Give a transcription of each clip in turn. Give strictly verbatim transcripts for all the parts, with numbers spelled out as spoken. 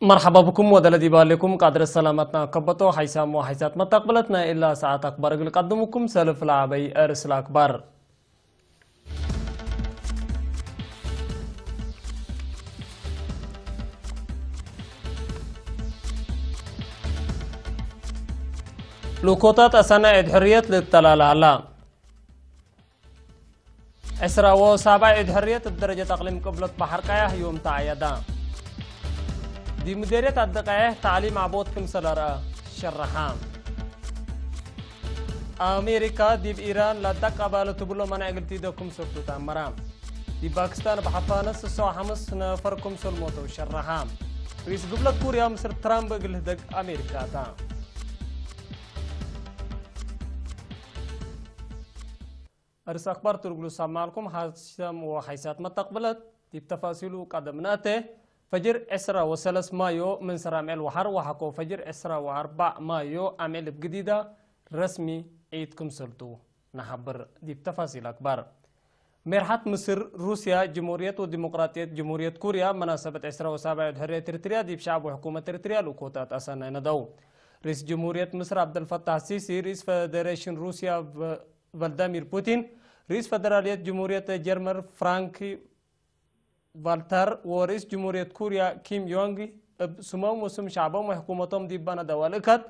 መርሐባ ብኩም ወደለ ዲብ አሌኩም ቃድረ ሰላመትና ከበቶ ሐይሳም ወሐይሳት መተቅብለትና ኢላ ሰዓት አክባር እግል ቀድሙኩም ሰልፍ ለአበይ እርስ ለአክባር። ልኮታት አሰና ዒድ ሕርየት ልተላላ ሀላ። ዕስራ ወሳብዕ ዒድ ሕርየት እብ ደረጀት አቅሊም ቅብለት በሐር ቀያሕ ዮም ተዐየዳ። ዲብ ምዴርየት አዲ ቀያሕ ተዕሊም ዐቦት ክምሰል አርአ ሸረሐ። አሜሪካ ዲብ ኢራን ለአዳቃባለ ትብሎ መነዕ እግል ቲደ ክምሰልቱ ተአመረ። ዲብ ፓኪስታን እብ ሐፋነት ስሰ ወሐምስ ነፈር ክምሰል ሞተው ሸረሐ። ርኢስ ግብለት ኩርያ ምስል ትራምፕ እግል ህደግ አሜሪካ ተ። እርስ አክባር ትርጉሉ ሰማልኩም ሐሰም ወሐይሳት መተቅብለት ዲብ ተፋሲሉ ቀደም ነአቴ። ፈጅር ዕስራ ወሰለስ ማዮ ምን ሰር አምዕል ወሐር ወሐቆ ፈጅር ዕስራ ወአርበዕ ማዮ አምዕል እብ ግዲዳ ረስሚ ዒድ ክምሰልቱ ነሐብር። ዲብ ተፋሲል አክባር። ሜርሐት ምስር፣ ሩስያ፣ ጅምሁርየት ወዲሞቅራጥየት ጅምሁርየት ኩርያ መናሰበት ዕስራ ወሳብዕ ዒድ ሕርየት ኤርትርያ ዲብ ሸዐብ ወሕኩመት ኤርትርያ ልእኮታት አሰናይ ነደው። ርኢስ ጅምሁርየት ምስር ዐብደልፈታሕ ሲሲ፣ ርኢስ ፈደሬሽን ሩስያ ቭ-፣ ቭላድሚር ፑቲን፣ ርኢስ ፈደራልየት ጅምሁርየት ጀርመን ፍራንክ ቫልተር ወርኢስ ጅምሁርየት ኩርያ ኪም ዮንግ እብ ስሞም ወስም ሸዕቦም ወሕኩመቶም ዲብ በነደወ ልእከት፣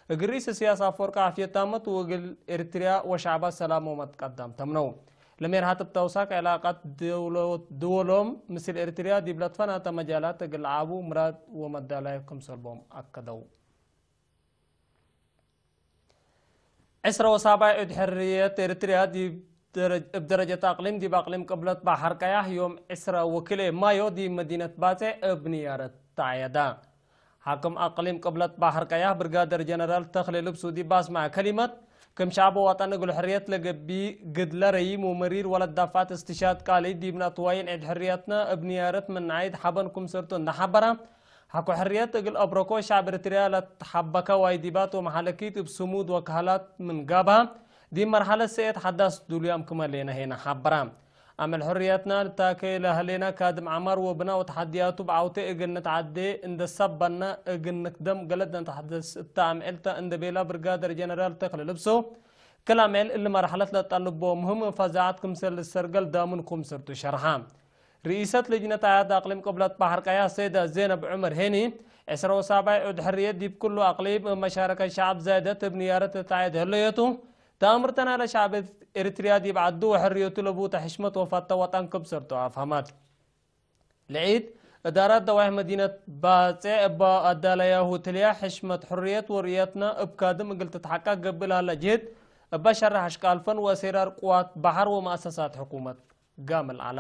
እግል ርኢስ እስያስ አፈወርቂ ዓፍየት ታመት ወእግል ኤርትርያ ወሸዕባ ሰላም ወመትቀዳም ተምነው። ለሜርሐት እብ ተውሳክ ዕላቀት ድወሎ-፣ ድወሎም ምስል ኤርትርያ ዲብ ለትፈናተ መጃላት እግል ለዐቡ ምራድ ወመዳላይ ክምሰልቦም አከደው። ዕስራ ወሳብዕ ዒድ ሕርየት ኤርትርያ ዲብ ደረ-፣ እብ ደረጀት አቅሊም ዲብ አቅሊም ቅብለት በሐር ቀያሕ ዮም ዕስራ ወክልኤ ማዮ ዲብ መዲነት ባጼዕ እብ ንያረት ተዐየዳ። ሓክም አቅሊም ቅብለት በሐር ቀያሕ ብርጋደር ጀነራል ተክሌ ልብሱ ዲብ አስመዐ ከሊመት፣ ክም ሸዕብ ወጠን እግል ሕርየት ለገብእ ግድለ ረዪም ወመሪር ወለዳፋት እስትሽሃድ ቃሊ ዲብነ አትዋይን ዒድ ሕርየትነ እብ ንያረት ምን ነዐይድ ሐበን ክምሰልቱ እንደ ሐበረ፣ ሐቆ ሕርየት እግል አብረኮ ሸዕብ ኤርትርያ ለትሐበከ ዋይዲባት ወመሓለኪት እብ ስሙድ ወከህላት ምን ጋብሀ፣ ዲብ መርሐለት ሰእየት ሐዳስ ዱሉያም ክመ ሌነ ሄነ ሐበረ። አምዕል ሕርየትና ልታኬ ለህሌነ ካድም ዐማር ወብና ወተሐድያቱ እብ ዐውቴ እግል ንትዓዴ እንደ ሰበነ፣ እግል ንክደም ገለድ ነትሐደስ እተ አምዕል ተ እንደ ቤላ ብርጋደር ጀነራል ተክለ ልብሶ፣ ክል አምዕል እሊ መርሐለት ለጠልቦ ምህም ፈዛዐት ክምሰል ልሰርገል ዳምን ክምሰልቱ ሸርሐ። ርኢሰት ልጅነት አያት አቅሊም ቅብለት በሐር ቀያሕ ሰይደ ዜነብ ዑመር ሄኒ፣ ዕስራ ወሳብዕ ዑድ ሕርየት ዲብ ክሉ አቅሊም እብ መሻረከት ሸዐብ ዛይደት እብ ንያረት ለትዐየድ ህለየቱ፣ ተአምርተና ለሸዐብ ኤርትርያ ዲብ ዐዱ ወሕርየቱ ለቡተ ሕሽመት ወፈተ ወጠን ክምሰልቱ አፍሀመት። ለዒድ፣ እዳራት ደዋይሕ መዲነት ባጼዕ እበ አዳለያሁ ትልያ ሕሽመት ሕርየት ወርእየትና እብ ካድም እግል ትትሐቀቅ ገብእ ለሀለ ጅህድ፣ እበ ሸርሕ አሽቃል ፈን ወእሴራር ቅዋት በሐር ወመአሰሳት ሕኩመት ጋምል ዐላ።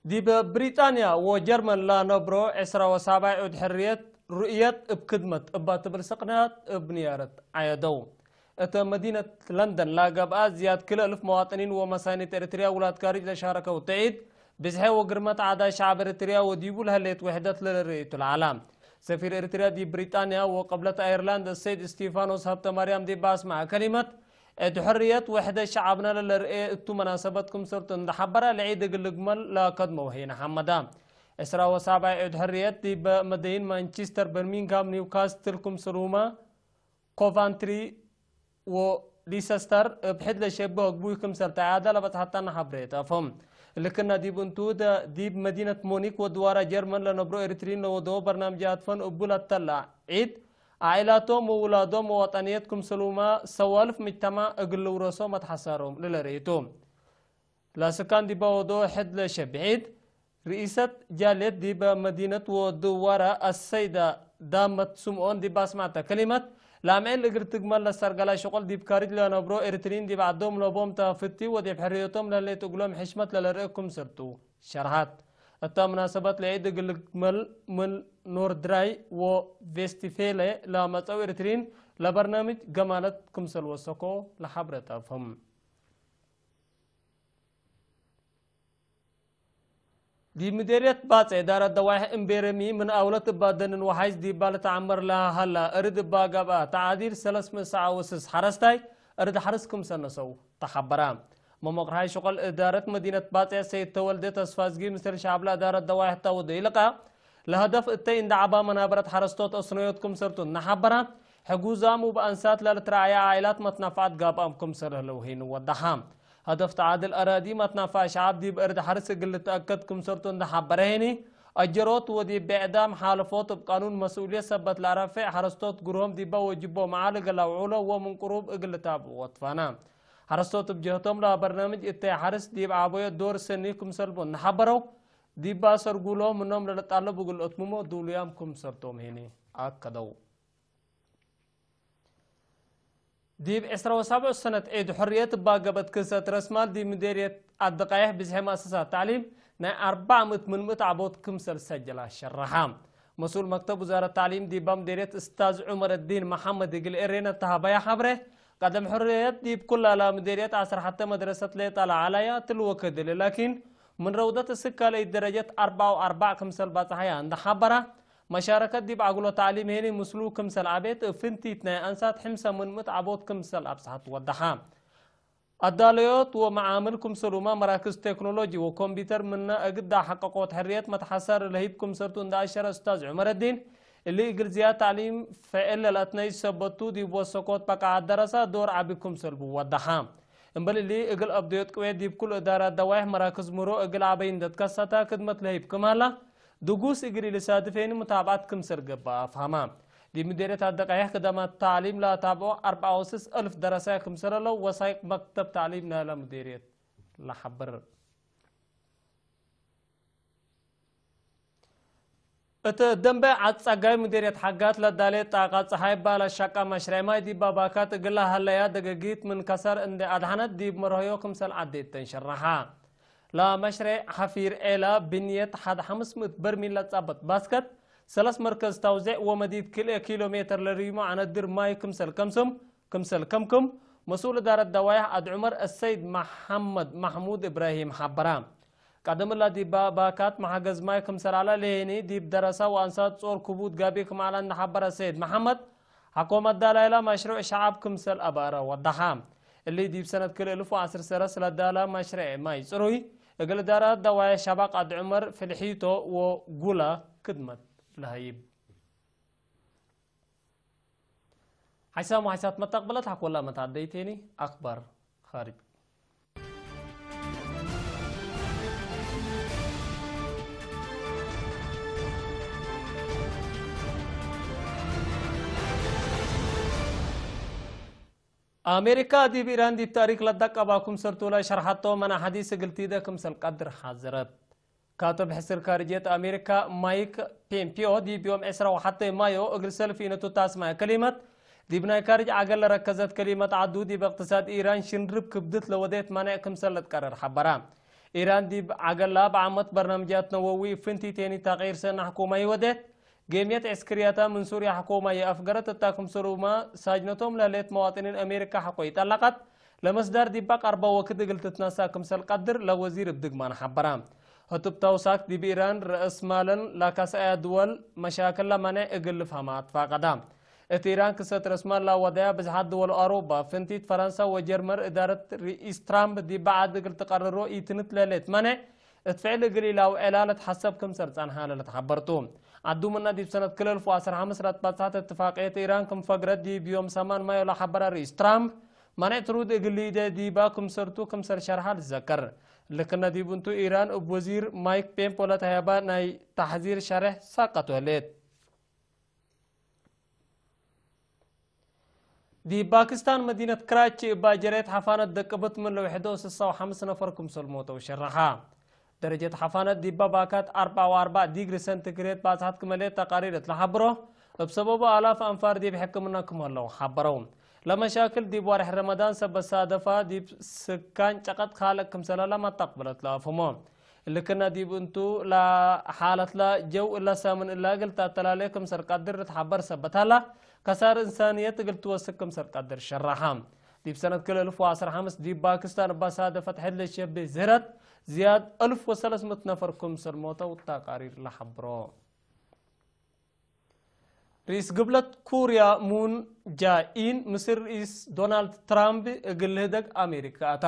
ዲብ ብሪጣንያ ወጀርመን ለነብሮ ዕስራ ወሳብዕ ዑድ ሕርየት፣ ርእየት እብ ክድመት እባ ትብል ስቅናት እብ ንያረት ዐየደው። እተ መዲነት ለንደን ለገብአ ዝያድ ክለ እልፍ መዋጥኒን ወመሳኒት ኤርትርያ ውላድ ካርጅ ለሻረከው ተዒድ፣ ብዝሐ ወግርመት ዐዳይ ሸዐብ ኤርትርያ ወዲቡ ለህሌት ውሕደት ለልርእዩ ቱ ለዐላ። ሰፊር ኤርትርያ ዲብ ብሪጣንያ ወቅብለት አየርላንድ አሰይድ እስቲፋኖስ ሀብተማርያም ዲብ አስመዐ ከሊመት፣ ዕድ ሕርየት ወሕደት ሸዐብነ ለለርኤ እቱ መናሰበት ክምሰልቱ እንደ ሐበረ፣ ለዒድ እግል ልግመል ለከድመው ሄነ ሐመዳ። ዕስራ ወሳብዕ ዕድ ሕርየት ዲብ መደይን ማንችስተር፣ በርሚንግሃም፣ ኒውካስትል ክምሰልሁመ፣ ኮቫንትሪ ወሊሰስተር እብ ሕድ ለሸብህ አግቡይ ክምሰል ተዓያደ ለበጽሐተነ ሐብሬ ተአፎም። ልክነ ዲብ እንቱ፣ ዲብ መዲነት ሞኒክ ወድዋረ ጀርመን ለነብሮ ኤሪትሪን ለወደዎ በርናምጃት ፈን እቡ ለተላ ዒድ፣ ዓኢላቶም ወውላዶም ወወጠንየት ክምሰሉመ ሰዋልፍ ምጅተማዕ እግል ልውረሶ መትሐሳሮም ለለርኢቱ። ለስካን ዲበ ወደዎ ሕድ ለሸብህ ዒድ፣ ርኢሰት ጃልየት ዲበ መዲነት ወድዋረ አሰይደ ዳመት ስምኦን ዲብ አስመዐተ ከሊመት፣ ለአምዕል እግል ትግመል ለሰርገላ ሸቁል ዲብ ካርጅ ለነብሮ ኤሪትሪን ዲብ ዐዶም ለቦም ተ ፍቲ ወዲብ ሕርየቶም ለህሌት እግሎም ሕሽመት ለለርኤ ክምሰልቱ ሸርሐት። እተ መናሰበት ለዒድ እግል ልግመል ምን ኖርድራይ ወቬስትፌለ ለመጸው ኤሪትሪን ለበርናምጅ ገማለት ክምሰል ወሰኮ ለሐብረ ጠፍም። ዲብ ምዴርየት ባጽዕ እዳረት ደዋይሕ እምቤረሚ ምን አውለት እባ ደንን ወሓይዝ ዲባ ለተዐመር ለሀላ እርድ እባ ገብአ ተዓዲል ሰለስ ምእት ሰዓ ወስስ ሐረስታይ እርድ ሐርስ ክምሰል ነሰው ተሐበረ። መመቅርሃይ ሸቁል እዳረት መዲነት ባጽዕ ሰይድ ተወልደ ተስፋዝጊ ምስል ሸዐብለ እዳረት ደዋይሕ ተ ወደ ኢልቃ ለሀደፍ እተይ እንደ ዐባ መናበረት ሐረስቶት አስነዮት ክምሰልቱ እንደ ሐበራ፣ ሕጉዛም ውብ አንሳት ለልትረአየ ዓኢላት መትናፍዓት ጋብአም ክምሰል ህለው ሄን ወደሓ። ሀደፍ ተዓድል አራዲ መትናፍዐ ሸዐብ ዲብ እርድ ሐርስ እግል ልትአከድ ክምሰልቱ እንደ ሐበረ ሄኒ፣ አጀሮት ወዲብ ብዕዳም ሓለፎት እብ ቃኑን መስኡልየት ሰበት ለአረፍዕ ሐረስቶት ግሩሆም ዲበ ወጅቦ መዓል እግል አውዑሎ ወምን ቅሩብ እግል ልታብዑ ወትፋና። ሐረስቶት እብ ጀህቶም ለበርናምጅ እተይ ሐርስ ዲብ ዐቦዮት ዶር ሰኒ ክምሰልቡ እንደ ሐበረው፣ ዲብ አሰርጉሎ ምኖም ለልጣለቡ እግል አትምሞ ዱሉያም ክምሰልቶም ሄኒ አከደው። ዲብ ዕስራ ወሳብዑ ሰነት ዒድ ሕርየት እባ ገብአት ክሰት ረስማል ዲብ ምዴርየት አድቃይሕ ብዝሒ መአሰሳት ተዕሊም ናይ አርበዕ ምእት ምን ምእት ዐቦት ክምሰል ሰጀላ ሸረሐ። መስኡል መክተብ ውዛረት ተዕሊም ዲባ ምዴርየት እስታዝ ዑመረዲን መሐመድ እግል ኤሬ ነተሃባያ ሐብሬ፣ ቀደም ሕርየት ዲብ ኩላላ ምዴርየት ዐስር ሐተ መድረሰት ሌጠ ለዐላያ ትልወከ እድለ ላኪን፣ ምን ረውደት እስክ ካልአይት ደረጀት አርበዕ ወአርበዕ ክምሰል ባጽሐያ እንደ ሐበራ፣ መሻረከት ዲብ አግሎ ተዕሊም ሄኒ ምስሉ ክምሰል ዐቤት፣ እብ ፍንቲት ናይ አንሳት ሕምሰ ምን ምእት ዐቦት ክምሰል አብጽሐት ወደሓ። አዳለዮት ወመዓምል ክምሰሉመ መራክዝ ቴክኖሎጂ ወኮምፒተር ምነ እግዳ ሐቀቆት ሕርየት መትሐሰር ለህይብ ክምሰልቱ እንደ አሸረ እስታዝ ዑመረዲን፣ እሊ እግል ዝያድ ተዕሊም ፍዕል ለለአትነይ ሰበቱ ዲብ ወሰኮት በቃዐት ደረሳ ዶር ዐቢ ክምሰልቡ ወደሓ። እምበል እሊ እግል አብደዮት ቅዌት ዲብ ኩሉ እዳራት ደዋይሕ መራክዝ ምሮ እግል ዐበይ እንደ ትከሰተ ክድመት ለህይብ ክም ሀላ፣ ድጉስ እግል ኢልሳድፍ ሄኒ ሙታብዐት ክምሰል ገብአ አፍሀማ። ዲብ ምዴርየት አደቃይሕ ክደማት ተዕሊም ለአታብዖ አርበዕ ወስስ አልፍ ደረሳይ ክምሰል ዐለው ወሳይቅ መክተብ ተዕሊም ናይለ ምዴርየት ለሐብር። እት ደንበ ዐድ ጸጋይ ምዴርየት ሐጋት ለዳሌ ጣቃ ጸሓይ እባ ለሸቀ መሽሬዕ ማይ ዲብ ባካት እግል ለሀለያ ደገጊት ምን ከሰር እንዴ አድሐነት ዲብ መርሀዮ ክምሰል ዐዴት ተንሸረሐ። ለመሽሬዕ ሐፊር ዔላ ብንየት ሐድ ሐምስ ምእት በርሚል ለጻበት ባስከት፣ ሰለስ መርከዝ ተውዜዕ ወመዲት ክልኤ ኪሎ ሜተር ለርዩሞ ዐነድር ማይ ክምሰል ከምስም፣ ክምሰል ከምክም፣ መስኡል እዳረት ደዋይሕ አድ ዑመር አሰይድ መሐመድ መሕሙድ እብራሂም ሐበራ። ቀደም እላ ዲብ ባካት መሐገዝ ማይ ክምሰል ዐለ ለሄኒ፣ ዲብ ደረሳ ወአንሳት ጾር ክቡድ ጋቢ ክም ዐለ እንደ ሐበረ ሰይድ መሐመድ፣ ሐኮመት ዳላይላ መሽሩዕ ሸዐብ ክምሰል አባረ ወደሐ። እሊ ዲብ ሰነት ክልኤ እልፍ ወዐስር ሰለስ ለዳላ መሽሬዕ ማይ ጽሩይ፣ እግል እዳራት ደዋየ ሸባቅ አድ ዑመር፣ ፍልሒቶ ወጉላ ክድመት ለሀይብ። ሐይሳም ወሐይሳት መተቅብለት ሐኮላ መታደይቴኒ አክባር ኻርጅ። አሜሪካ ዲብ ኢራን ዲብ ታሪክ ለደቀባ ክምሰልቱ ለሸርሐቶ መነ ሐዲስ እግል ቲደ ክምሰል ቀድር ሐዘረት። ካትብ ሕስር ካርጅየት አሜሪካ ማይክ ፔምፒዮ ዲብ ዮም ዕስራ ወሐተ ማዮ እግል ሰልፍ ኢነቱ ታስማየ ከሊመት፣ ዲብ ናይ ካርጅ ዐገል ለረከዘት ከሊመት ዐዱ፣ ዲብ እቅትሳድ ኢራን ሽንርብ ክብድት ለወዴት ማኔዕ ክምሰል ልትቀረር ሐበራ። ኢራን ዲብ ዐገላ በዐመት በርናምጃት ነወዊ እብ ፍንቲቴኒ ተቅይር ሰኒ ሕኩማይ ወዴት፣ ጌምየት ዕስክርያታ ምን ሱርያ ሕኮማየ አፍገረት እታ ክምሰሉመ ሳጅነቶም ለህሌት መዋጥኒን አሜሪካ ሐቆ ኢጠለቀት፣ ለመስዳር ዲባ ቀርበ ወክድ እግል ትትነሳ ክምሰል ቀድር ለወዚር እብ ድግማን ሐበራ። ህቱ እብ ተውሳክ ዲብ ኢራን ረአስ ማለን ለከሰአያ ድወል መሻክል ለመንዕ እግል ልፍሀማ አትፋቀዳ። እት ኢራን ክሰት ረአስ ማል ለወደያ ብዝሓት ድወል አውሮፓ፣ ፍንቲት ፈረንሳ ወጀርመን እዳረት ርኢስ ትራምፕ ዲብ በዐድ እግል ትቀርሮ ኢትንት ለህሌት መኔዕ፣ እት ፍዕል እግል ኢለአውዔላ ለትሐሰብ ክምሰል ጸንሐ ለልትሐበር ቱ። ዐዱ ምነ ዲብ ሰነት ክልኤ እልፍ ወዐስር ወሐምስ ለትበጽሐት እትፋቅየት ኢራን ክም ፈግረት ዲብ ዮም ሰማን ማዮ ለሐበረ ርኢስ ትራምፕ፣ መኔዕ ትሩድ እግል ሊዴ ዲባ ክምሰልቱ ክምሰል ሸርሐ ልትዘከር። ልክነ ዲብ እንቱ ኢራን እብ ወዚር ማይክ ፔምፖ ለተሀየባ ናይ ተሕዚር ሸሬሕ ሳቀቱ ህሌት። ዲብ ፓኪስታን መዲነት ክራቺ እባ ጀሬት ሐፋነት ደቅብት ምን ለውሕዶ ስሳ ወሐምስ ነፈር ክምሰል ሞተው ሸረሐ። ደረጀት ሐፋነት ዲባ ባካት አርበዕ ወአርበዕ ዲግሪ ሰንቲግሬድ ባጽሐት ክመሌት ተቃሪር እት ለሐብሮ፣ እብ ሰበቡ አላፍ አንፋር ዲብ ሕክምና ክም ሀለው ሐበረው። ለመሻክል ዲብ ዋርሕ ረመዳን ሰበት ሳደፋ ዲብ ስካን ጨቀጥ ካልእ ክምሰለ ለመተቅብለት ለአፍህሞ። እሊ ክነ ዲብ እንቱ ለሓለትለ ጀው እለ ሳምን እለ እግል ተአተላሌ ክምሰል ቀድር ልትሐበር ሰበት ሀላ፣ ከሳር እንሳንየት እግል ትወስክ ክምሰል ቀድር ሸረሐ። ዲብ ሰነት ክልኤ እልፍ ወዐስር ወሐምስ ዲብ ፓኪስታን እባ ሳደፈት ሕድ ለሸቤ ዝህረት ዝያድ አልፍ ወሰለስ ምእት ነፈር ክምሰል ሞተው ተቃሪር ለሐብሮ። ርኢስ ግብለት ኩርያ ሙን ጃኢን ምስል ርኢስ ዶናልድ ትራምፕ እግል ልህደግ አሜሪካ አታ።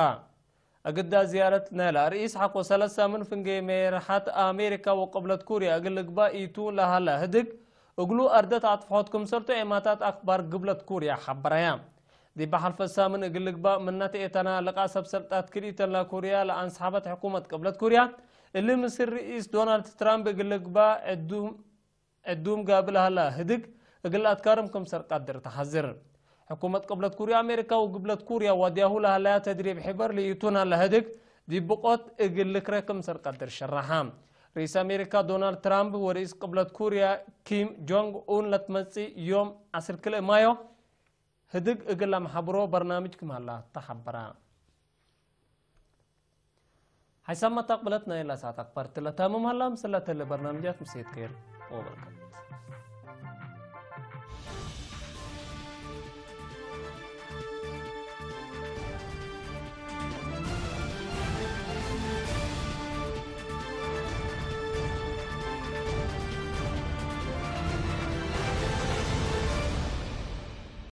አግዳ ዝያረት ናይላ ርኢስ ሐቆ ሰለስ ሳምን ፍንጌ ሜርሐት አሜሪካ ወቅብለት ኩርያ እግል ልግባእ ኢቱ ለሀላ ህድግ፣ እግሉ አርደት አጥፍሖት ክምሰልቱ ኤማታት አክባር ግብለት ኩርያ ሐበረያ። ዲብ ሐልፈ ሳምን እግል ልግባእ ምናተ ኤታና ለቃ ሰብ ሰልጣት ክልኢተን ለኩርያ ለአንስሐበት ሕኩመት ቅብለት ኩርያ፣ እሊ ምስል ርኢስ ዶናልድ ትራምፕ እግል ልግባእ ዕዱም ዕዱም ጋብል ሀላ ህድግ እግል አትካርም ክምሰል ቀድር ተሐዝር። ሕኩመት ቅብለት ኩርያ አሜሪካ ወግብለት ኩርያ ዋድያሁ ለሀለያ ተድሪብ ሒበር ልኢቱን ሀላ ህድግ ዲብ ብቆት እግል ልክረ ክምሰል ቀድር ሸረሐ። ርኢስ አሜሪካ ዶናልድ ትራምፕ ወርኢስ ቅብለት ኩርያ ኪም ጆንግ ኡን ለትመጽእ ዮም ዐስር ክልኤ ማዮ ህድግ እግል ለአምሐብሮ በርናምጅ ክም ሀላ ተሐበረ። ሐይሳም መታቅብለት ናይላ ሰዓት አክባር ትለ ታምም ሀላ፣ ምስለ ተለ በርናምጃት ምሴት ከይር ወበረከት።